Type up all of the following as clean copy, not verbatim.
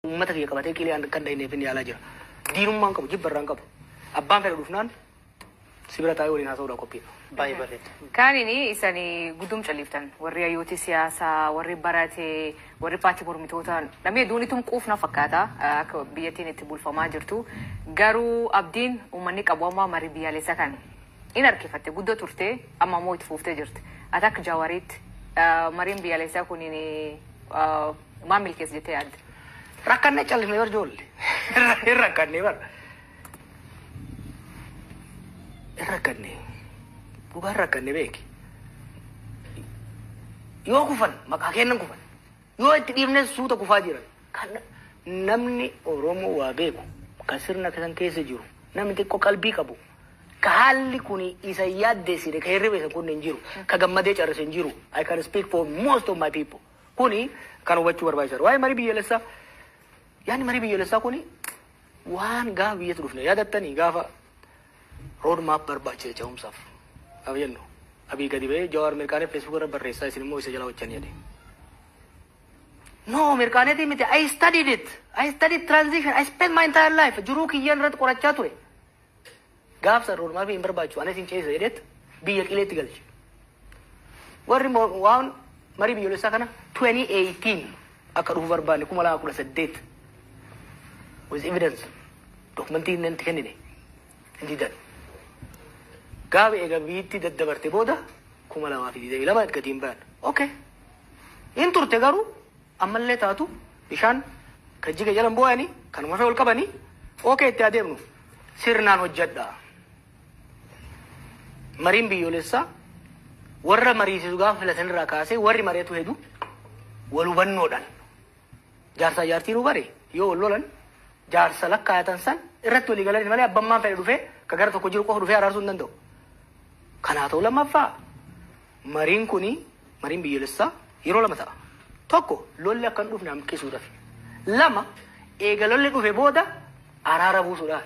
Uummata kiyya qabatee qilee kan dhahineef inni yaalaa jira. Diinummaan qabu, jibba irraan qabu. Abbaan fedhe dhufnaan si bira taa'ee waliin haasa'uudhaaf qophiidha. Baay'ee bareeda. Kaanini isani guddum calliftan, warri hayyooti siyaasaa, warri barate, warri paartii mormitootaa, namni hedduun itum quufna fakkaata akka biyyattiin itti bulfamaa jirtu. Garuu abdiin uummanni qabu amma marii biyyaalessaa kan in harkifatte guddoo turte, amma immoo itti fuuftee jirti. Ati akka Jawaariitti mariin biyyaalessaa kuniin maal milkeessa jettee yaadde? Rakkannee callifne bar ijoollee. Hin rakkannee bar. Hin rakkannee. Dhugaan rakkanne beeki. Yoo kufan maqaa kennan kufan. Yoo itti dhiifne suuta kufaa jiran. Kan namni Oromoo waa beeku, kan sirna kan keessa jiru, namni xiqqoo qalbii qabu, ka haalli kun isa yaaddeessine, ka hirriba isa kun hin jiru, ka gammadee carrise hin jiru. I can speak for most of my people. Kuni kan hubachuu barbaachisaadha. Waa'ee marii biyyaalessaa, yaadni marii biyyaalessaa kuni waan gaafa biyyatti dhufne yaadattanii, gaafa road map barbaachisa ce'umsaaf. Gaafa jennu Abii gadi ba'ee, "Jawaar mirqaanee Facebook irra barreessaa, isin immoo isa jala hojjanii," jedhe. No, mirqaaneetii miti. I studied it. I studied transition. I spent my entire life. Jiruu kiyyaan irratti qorachaa ture. Gaafsa road map hin barbaachisu. Anis hin ceesisa jedheet biyya qileetti galche. Warri waan marii biyyoolessaa kana 2018 akka dhufu barbaanne, 2018, with evidence, dokumentii inni itti kennine hin didan. Gaafa eega biyyatti daddabarte booda 2022 gadi hin bayan. Okay. Hin turte, garuu ammallee taatu bishaan kan jiga jalan boo'anii kanuma fa'aa ol qabanii, okay, itti adeemnu sirnaan hojjedha. Mariin biyyoolessaa warra mariisisu gaafa filatan irraa kaasee warri mari'atu hedu wal hubannoodhaan, jaarsaa jaartiin bare yoo wal lolan jaarsa lakkaayatan san irratti walii galan malee abbammaan fedhe dhufee ka gara tokko jiru qofa dhufee araarsuu hin danda'u. Kanaa ta'u, lammaffaa, mariin kuni, mariin biyyoolessaa yeroo lama ta'a. Tokko, lolli akka hin dhufne hanqisuudhaaf. Lama, eega lolli dhufe booda araara buusuudhaaf.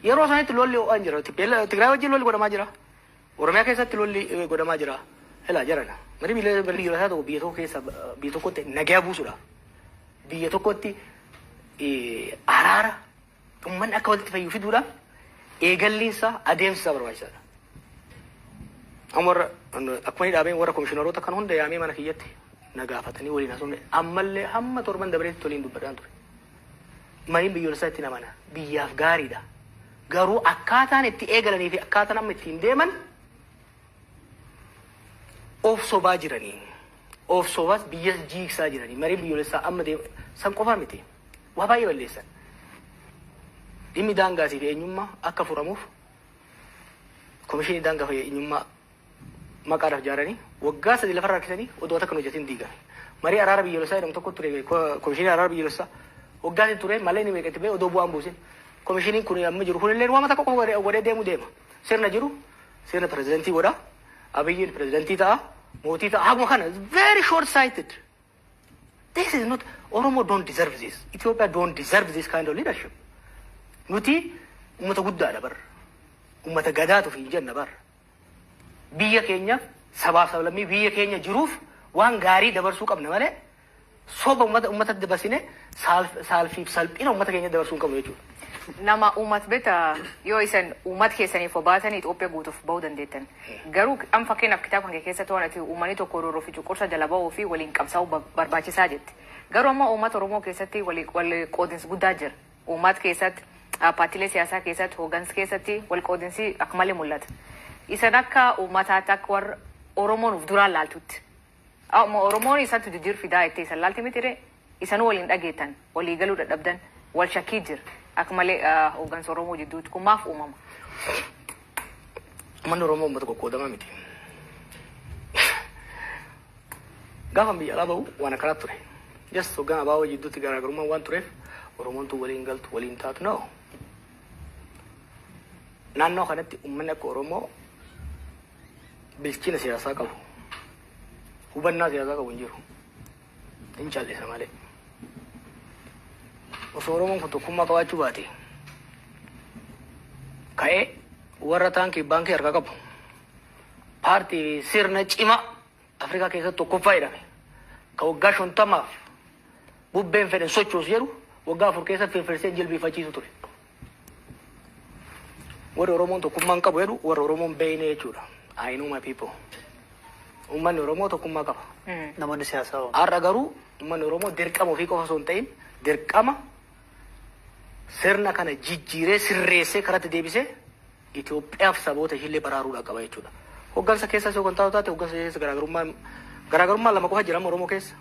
Yeroo sanitti lolli ho'aan jira. Tigraay wajjin lolli godhamaa jira. Oromiyaa keessatti lolli godhamaa jira. Ilaa jarana. Marii biyyoolessaa tokko biyya tokko keessa, biyya tokkotti nagaa buusuudhaaf. Biyya tokkotti araara, uummanni akka walitti fayyu fiduudhaaf eegalliinsaa, adeemsi isaa barbaachisaadha. Amma warra akkuma inni dhaabeen warra komishiinaroota kan hunda yaamee mana kiyyatti na gaafatanii waliin haasofne, ammallee hamma torban dabareetti waliin dubbadhaan ture. Mariin biyyoolessaa itti namana biyyaaf gaariidha. Garuu akkaataan itti eegalanii fi akkaataan amma ittiin deeman of sobaa jiranii. Of sobaas biyya jiigsaa jiranii. Mariin biyyoolessaa amma deemu san qofaa miti. Waa baay'ee balleessan. Dhimmi daangaatii fi eenyummaa akka furamuuf komishinii daangaa fi eenyummaa maqaadhaaf ijaaranii waggaa 3 lafarraa harkisanii odoo takka hin hojjetin diigame. Marii araara biyyoolessaa jedhamu tokko ture, komishinii araara biyyoolessaa waggaa 3 ture malee inni meeqa itti ba'e odoo bu'aan buusin. Komishiniin kun amma jiru kunillee waan takka qofa godhee deemu deema. Sirna jiru sirna pirezidantii godha. Abiyyiin pirezidantii ta'a. Mootii ta'a. Haguma kana very short sighted. This is not, Oromo don't deserve this. Ethiopia don't deserve this kind of leadership. Nuti uummata guddaadha bar. Uummata gadaatu hin jenna bar. Biyya keenyaaf, sabaaf sablammii biyya keenya jiruuf waan gaarii dabarsuu qabna malee soba uummata dabarsine saalfiif salphina uummata keenya dabarsuu hin qabnu jechuudha. Nama uummata beektaa, yoo isan uummata keessaniif baatanii Itoophiyaa guutuuf bahuu dandeettan. Garuu amma fakkeenyaaf kitaaba kan keessatti waan ati uummanni tokko roorroo fi cunqursa jala bahuu fi waliin qabsaa'uu barbaachisaa jette. Garuu amma uummata Oromoo keessatti wal qoodinsi guddaa jira. Uummata keessatti, paartiilee siyaasaa keessatti, hooggansa keessatti wal qoodinsi akka malee mul'ata. Isan akka uummataatti, akka warra Oromoon uf duraan laaltutti. Amma Oromoon isatti jijjiir fidaa jettee isan laalti miti ree? Isanuu waliin dhageettan, walii galuu dadhabdan, wal shakkii jira. Akka malee hooggansa Oromoo jidduutti kun maaf uumama? Uummanni Oromoo uummata qoqqoodamaa miti. Gaafa biyya alaa bahu waan akkanaa ture. Just hoggaan abaaboo jidduutti garaagarummaan waan tureef Oromoon tun waliin galtu, waliin taatu, no. Naannoo kanatti uummanni akka Oromoo bilchina siyaasaa qabu, hubannaa siyaasaa qabu hin jiru. Hin callisa malee. Osoo Oromoon kun tokkummaa qabaachuu baate ka'ee warra taankii baankii harkaa qabu, paartii sirna cimaa Afrikaa keessatti tokkoffaa jedhame, ka waggaa 50f Bubbeen fedhan sochoosu jedhu waggaa 4 keessa firfirsee jilbiifachiisu ture. Warri Oromoon tokkummaan qabu jedhu warra Oromoon beeyne jechuudha. I know my people. Uummanni Oromoo tokkummaa qaba. Namoonni siyaasaa hoo? Har'a garuu uummanni Oromoo dirqama ofii qofa osoo hin ta'in, dirqama sirna kana jijjiiree, sirreessee, karatti deebisee Itoophiyaaf saboota ishiillee baraaruudha qaba jechuudha. Hoggansa keessas yoo kan taatu taate, hoggansa keessa garaagarummaa lama qofa jira Oromoo keessa.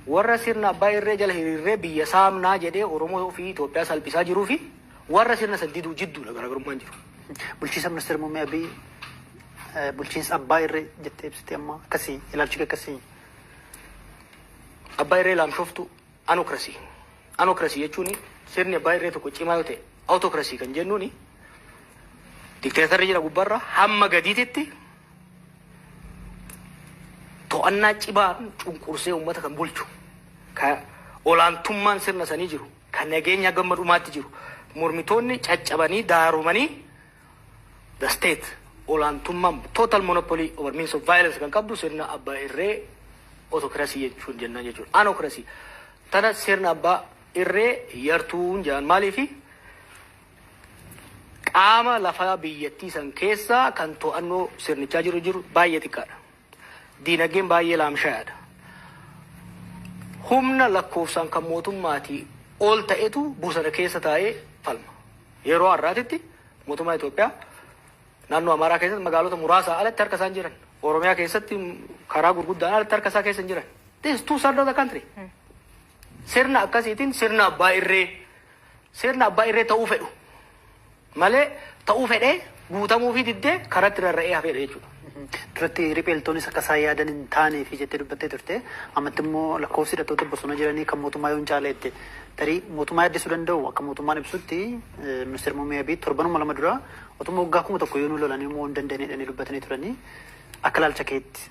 Warra sirna abbaa irree jala hiriirree biyya saamnaa jedhee Oromoo fi Itoophiyaa salphisaa jiruu fi warra sirna san diduu jidduudha garaagarummaan jiru. Bulchiinsa Ministeera Muummee Abiy bulchiinsa abbaa irree jettee ibsite amma, akkasii ilaalchi kee akkasii? Abbaa irree laamshoftu, anocracy. Anocracy jechuun sirni abbaa irree tokko cimaa yoo ta'e, autocracy kan jennuuni dikteetarri jira gubbaarra hamma gadiititti to'annaa cimaan cunqursee uummata kan bulchu, ka olaantummaan sirna sanii jiru, kan nageenya gamma dhumaatti jiru, mormitoonni caccabanii daarumanii, the state olaantummaan total monopoly over means of violence kan qabdu sirna abbaa irree autocracy jechuun jennaan jechuudha. Anocracy tana sirna abbaa irree yartuun jedhan. Maaliifi? Qaama lafaa biyyattii san keessaa kan to'annoo sirnichaa jiru baay'ee xiqqaadha. Diinagdeen baay'ee laamshaadha. Humna lakkoofsaan kan mootummaatii ol ta'etu bosona keessa taa'ee falma. Yeroo har'aatitti mootummaa Itoophiyaa naannoo Amaaraa keessatti magaalota muraasa alatti harka isaan jiran. Oromiyaa keessatti karaa gurguddaan alatti harka isaa keessa hin jiran. This is two third of the country. Sirna akkasiitiin sirna abbaa irree ta'uu fedhu malee, ta'uu fedhee guutamuu fi diddee karatti rarra'ee hafeedha jechuudha. Duratti ripheeltoonis akka isaan yaadan hin taanee fi jettee dubbattee turte. Ammatti immoo lakkoofsi hidhattoota bosona jiranii kan mootummaa yoo hin caale. Tarii mootummaa yaaddessuu danda'u. Akka mootummaan ibsutti, Ministeerri Muummee Abiy torbanuma 2 dura otuma waggaa 1000 yoo nu lolanii immoo hin danda'anii jedhanii dubbatanii turanii. Akka ilaalcha keetti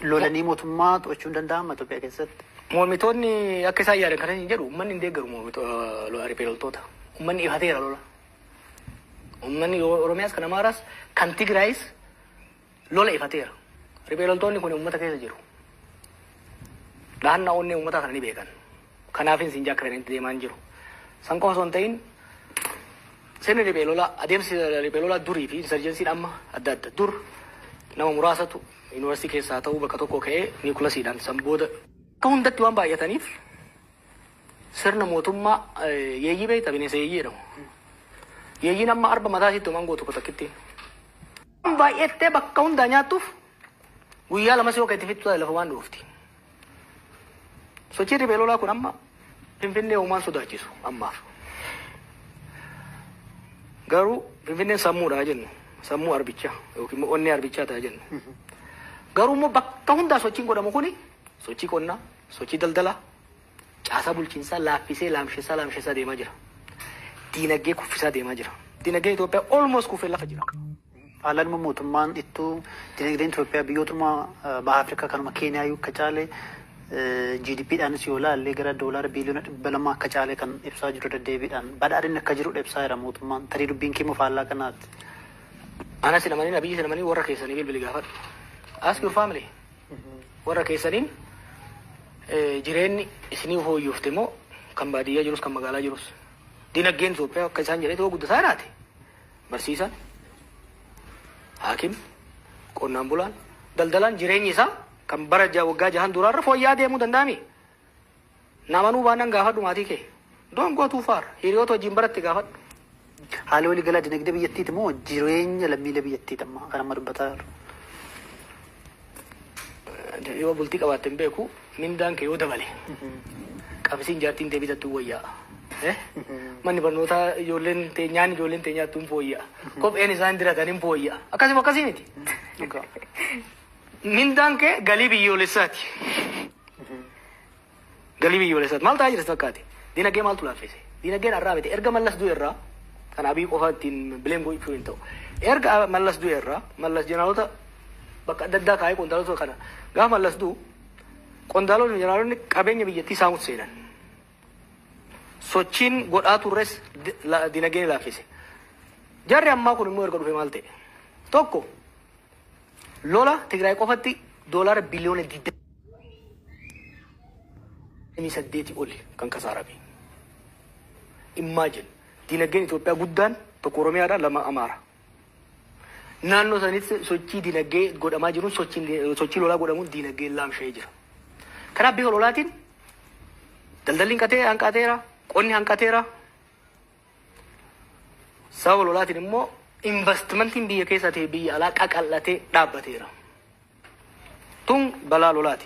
lolanii mootummaa to'achuu hin danda'ama Itoophiyaa keessatti? Mormitoonni akka isaan yaadan kana hin jedhu. Uummanni hin deeggaru mormitoota, riphee loltoota. Uummanni ifateera lola. Uummanni Oromiyaas, kan Amaaraas, kan Tigraayis lola ifateera. Riphee loltoonni kun uummata keessa jiru. Dhahannaa onnee uummataa kana ni beekan. Kanaafin siin akka fedhanitti deemaa hin jiru. San qofa osoo hin ta'in, sirni riphee lolaa, adeemsi riphee lolaa durii fi insurgencyn amma adda adda. Dur nama muraasatu yuunivarsiitii keessaa ta'uu bakka tokko ka'ee nucleusiidhaan san booda akka hundatti waan baay'ataniif sirna mootummaa yeeyyii beekta, bineensa yeeyyii jedhamu. Yeeyyiin amma arba mataa isiitti homaan gootu tokko takkitti. Waan baay'attee bakka hundaa nyaattuuf guyyaa 2 yoo itti fixxu lafa waan dhoofti. Sochiin riphee lolaa kun amma Finfinnee uumaan sodaachisu ammaaf. Garuu Finfinneen sammuudha jennu. Sammuu arbichaa yookiin immoo onnee arbichaa ta'a jennu. Garuu immoo bakka hundaa sochiin godhamu kuni sochii qonnaa, sochii daldalaa, caasaa bulchiinsaa laaffisee, laamsessaa laamsessaa deemaa jira. Diinagdee kuffisaa deemaa jira. Diinagdeen Itoophiyaa almost kufee lafa jira. Haalaan mootummaan ittuu dinagdeen Itoophiyaa biyyootuma baha Afrikaa kanuma Keeniyaa akka caale, GDPdhaanis yoo ilaalle gara doolaara biiliyoona 200 akka caale kan ibsaa jiru, deddeebiidhaan badhaadhinni akka jirudha ibsaa jira mootummaan. Tarii dubbiin keemmoo faallaa kanaati. Anas hin amanin, Abiyyi hin amanin, warra keessanii bilbili gaafadhu. Ask your family. Warra keessaniin jireenyi isinii fooyyofte moo, kan baadiyyaa jirus kan magaalaa jirus? Dinagdeen Itoophiyaa akka isaan jedhee ta'uu guddataa jiraate. Barsiisaan, haakim, qonnaan bulaan, daldalaan jireenyi isaa kan bara waggaa 6n duraarra fooyya'aa deemuu danda'ami. Namanuu baannaan gaafadhu maatii kee. Don't go too far. Hiriyoota wajjin baratti gaafadhu. Haala waliigalaa dinagdee biyyattiiti moo jireenya lammiilee biyyattiiti amma kan amma dubbataa jiru? Yoo bultii qabaatte hin beeku, mindaan kee yoo dabale qabsiin jaartiin tee bitattu wayyaa. Manni barnootaa ijoolleen tee nyaanni ijoolleen tee nyaattu hin fooyya'a. Kopheen isaan diratan hin fooyya'a. Akkasuma akkasii miti. Mindaan kee galii biyyoolessaati. Galii biyyoolessaati. Maal ta'aa jira fakkaate? Dinagdee maaltu laaffise? Dinagdeen har'aa miti. Erga Mallas du'e irraa, kan Abiy qofa ittiin bileen gochuu hin ta'u. Erga Mallas du'e irraa, Mallas jeneraalota bakka adda addaa kaa'ee, qondaalota kana gaafa Mallas du'u qondaalonni jeneraalonni qabeenya biyyattii saamutti seenan. Sochiin godhaa turres dinagdeen laaffise. Jarri ammaa kun immoo erga dhufe maal ta'e? Tokko, lola Tigraay qofatti doolaara biliyoona 8 oli kan kasaarame. Imagine, dinagdeen Itoophiyaa guddaan tokko Oromiyaadha, lama Amaara. Naannoo sanitti sochii dinagdee godhamaa jiruun, sochii lolaa godhamuun dinagdeen laamsha'ee jira. Kanaaf bifa lolaatiin daldalli hanqateera, qonni hanqateera. Sababa lolaatiin immoo investmentiin biyya keessa ta'e biyya alaa qaqal'atee dhaabbateera. Tun balaa lolaati.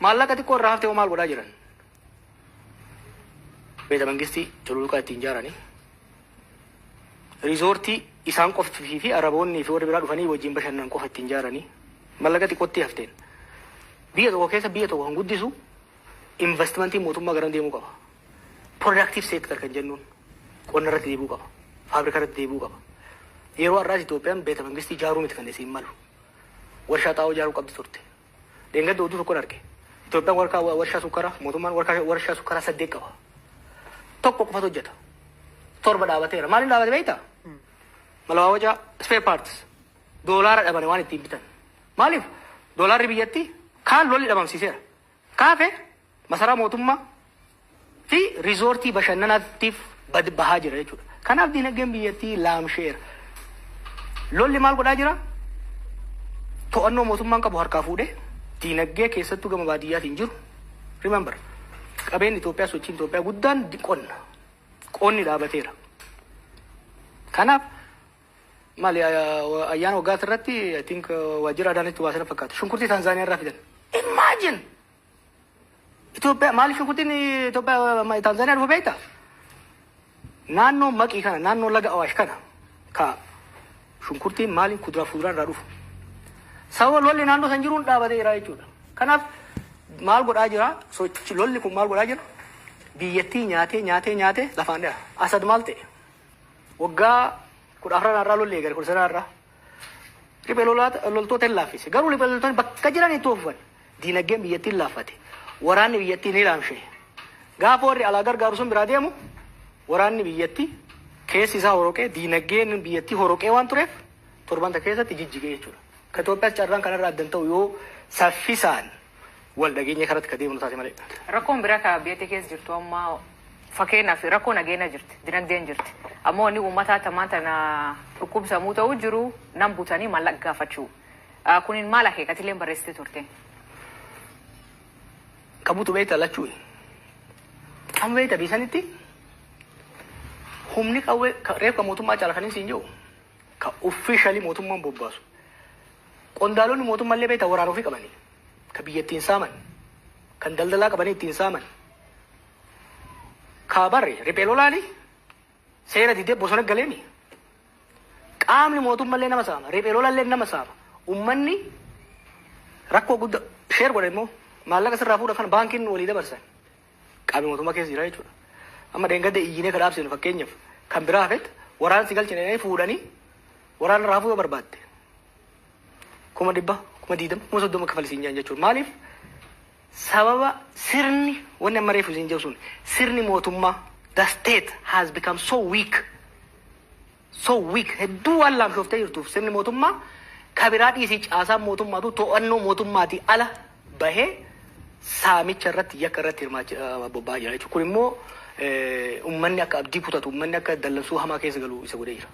Maallaqa xiqqoo irraa haftee maal godhaa jiran? Beeta mangistii cululuqaa ittiin ijaaranii, riizoortii isaan qoftii fi Araboonni fi warri biraa dhufanii wajjin bashannan qofa ittiin ijaaranii maallaqa xiqqootti hafteen. Biyya tokko keessa biyya tokko kan guddisu investmentiin mootummaa garam deemuu qaba? Productive sector kan jennuun qonna irratti deebi'uu qaba. Faabrikaa irratti deebi'uu qaba. Yeroo har'aas Itoophiyaan beeta mangistii ijaaruu miti kan isiin malu. Warshaa xaa'oo ijaaruu qabdi turte. Dheengadda oduu tokkoon arge. Itoophiyaan warshaa sukkaraa, mootummaan warshaa sukkaraa saddeet qaba. Tokko qofatu hojjeta. Torba dhaabateera. Maaliin dhaabate beektaa? Malawaawwacaa, spare parts. Doolaara dhabane waan ittiin bitan. Maaliif? Doolaarri biyyatti kaan lolli dhabamsiiseera. Kaafe masaraa mootummaa fi riizoortii bashannanaatiif bahaa jira jechuudha. Kanaaf dinagdeen biyyattii laamsheera. Lolli maal godhaa jira? To'annoo mootummaan qabu harkaa fuudhee dinagdee keessattuu gama baadiyyaatiin jiru. Remember, qabeenyi Itoophiyaa, sochiin Itoophiyaa guddaan qonna. Qonni dhaabateera. Kanaaf maali, ayyaana waggaa irratti, I think, waajjira Adaanitti waa sana fakkaata. Shunkurtii Taanzaaniyaa irraa fidan. Imagine! Itoophiyaa maaliif shunkurtiin Itoophiyaa Taanzaaniyaa dhufa beektaa? Naannoo Maqii kana, naannoo laga Awaash kana ka shunkurtiin maaliin kuduraa fuduraan irraa dhufu. Sababa lolli naannoo san jiruun dhaabateera jechuudha. Kanaaf maal godhaa jira? Sochi lolli kun maal godhaa jira? Biyyattii nyaatee nyaatee nyaatee lafaan dhaha. Asad maal ta'e? Waggaa 14 irraa lolli eegale, 19 irraa. Riphee loltoota hin laaffise. Garuu riphee loltoonni bakka jiran itti oofan. Diinagdeen biyyattii hin laaffate. Waraanni biyyattii ni laamshe. Gaafa warri alaa gargaaru sun biraa deemu, waraanni biyyattii keessi isaa horoqee, diinagdeen biyyattii horoqee waan tureef torbanta keessatti jijjigee jechuudha. Ka Itoophiyaas carraan kanarraa addan ta'u yoo saffisaan wal dhageenya karatti ka deemnu taate malee. Rakkoon biraa ka biyya keessa jirtu amma, fakkeenyaaf, rakkoo nageenya jirti, dinagdeen jirti. Ammoo inni uummataa tamaan tana dhukkubsamuu ta'uu jiru nam butanii maallaqa gaafachuu. Kunin maal akeekatillee barreessitee turte? Qabutu beekta lachuu. Amma beekta, biisanitti humni qawwee reeffa mootummaa caala kan siin jiru ka officially mootummaan bobbaasu. Qondaalonni mootummaallee beekta waraana ofii qabanii, ka biyya ittiin saaman, kan daldalaa qabanii ittiin saaman. Ka barre riphee lolaani seera didee bosona galeeni. Qaamni mootummaallee nama saama, riphee lolaallee nama saama. Ummanni rakkoo guddaa share godha immoo maallaqa sirraa fuudha kan baankiin walii dabarsan. Qaamni mootummaa keessa jira jechuudha. Amma dheengadda iyyinee ka dhaabsinu, fakkeenyaaf, kan biraa hafet waraana si galchine fuudhanii waraana raafuu yoo barbaadde 100,000, 20,000, 30,000 kafalisiin jaan jechuudha. Maaliif? Sababa sirni wanni amma reefu isin jedhu sun, sirni mootummaa, the state has become so weak, so weak, hedduu waan laamshooftee jirtuuf sirni mootummaa kabiraa dhiisii caasaan mootummaatu to'annoo mootummaatii ala bahee saamicha irratti, yakka irratti hirmaachaa bobba'aa jira jechuudha. Kun immoo uummanni akka abdii kutatu, uummanni akka dallansuu hamaa keessa galu isa godhee jira.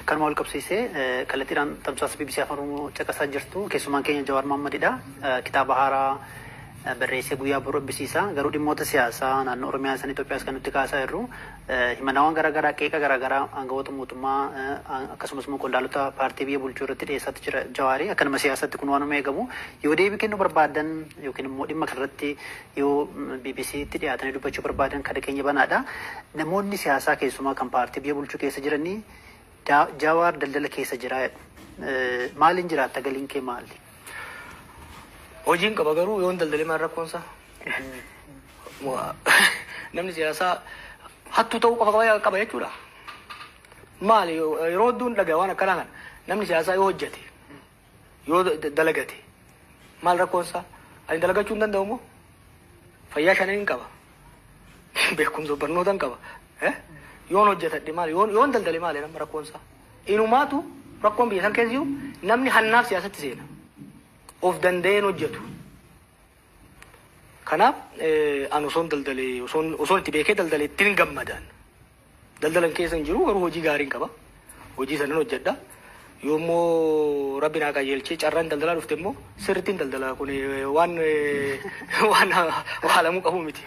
Kanuma wal qabsiisee, kallattiidhaan tamsaasa BBC Afaan Oromoo caqasaa jirtu. Keessumaan keenya Jawaar Mohammadidha. Kitaaba haaraa barreessee guyyaa boru eebbisiisa. Garuu dhimmoota siyaasaa naannoo Oromiyaa san Itoophiyaas kan nuti kaasaa jirru, himannaawwan garaagaraa, qeeqa garaagaraa aangawoota mootummaa akkasumas immoo qondaalota paartii biyya bulchuu irratti dhiyeessaatti jira Jawaarii. Akka nama siyaasatti kun waanuma eegamu. Yoo deebii kennuu barbaadan yookiin immoo dhimma kanarratti yoo BBCtti dhiyaatanii dubbachuu barbaadan, kada keenya banaadha. Namoonni siyaasaa keessumaa kan paartii biyya bulchuu keessa jiranii Jawaar daldala keessa jira. Maaliin jiraatta? Galiin kee maali? Hojiin qaba, garuu yoon daldalee maal rakkoonsa? Namni siyaasaa hattuu ta'uu qofa qaba jechuudha. Maali, yeroo hedduun dhagaa waan akkanaa kana, namni siyaasaa yoo hojjete, yoo dalagate maal rakkoonsa? Ani dalagachuu hin danda'u moo? Fayyaa shanan hin qaba. Beekumsa barnoota hin qaba. Yoon hojjetadhe maali? Yoon daldale maali nama rakkoonsa? Inumaatu rakkoon biyya san keessa jiru namni hannaaf siyaasatti seena. Of danda'een hojjetu. Kanaaf an osoon daldalee, osoon itti beekee daldalee ittiin gammadaan. Daldalan keessa hin jiru, garuu hojii gaariin qaba. Hojii sanan hojjedha. Yoommoo Rabbi naa qajeelchee carraan daldalaa dhufte immoo sirrittiin daldalaa, kun waan haalamuu qabu miti.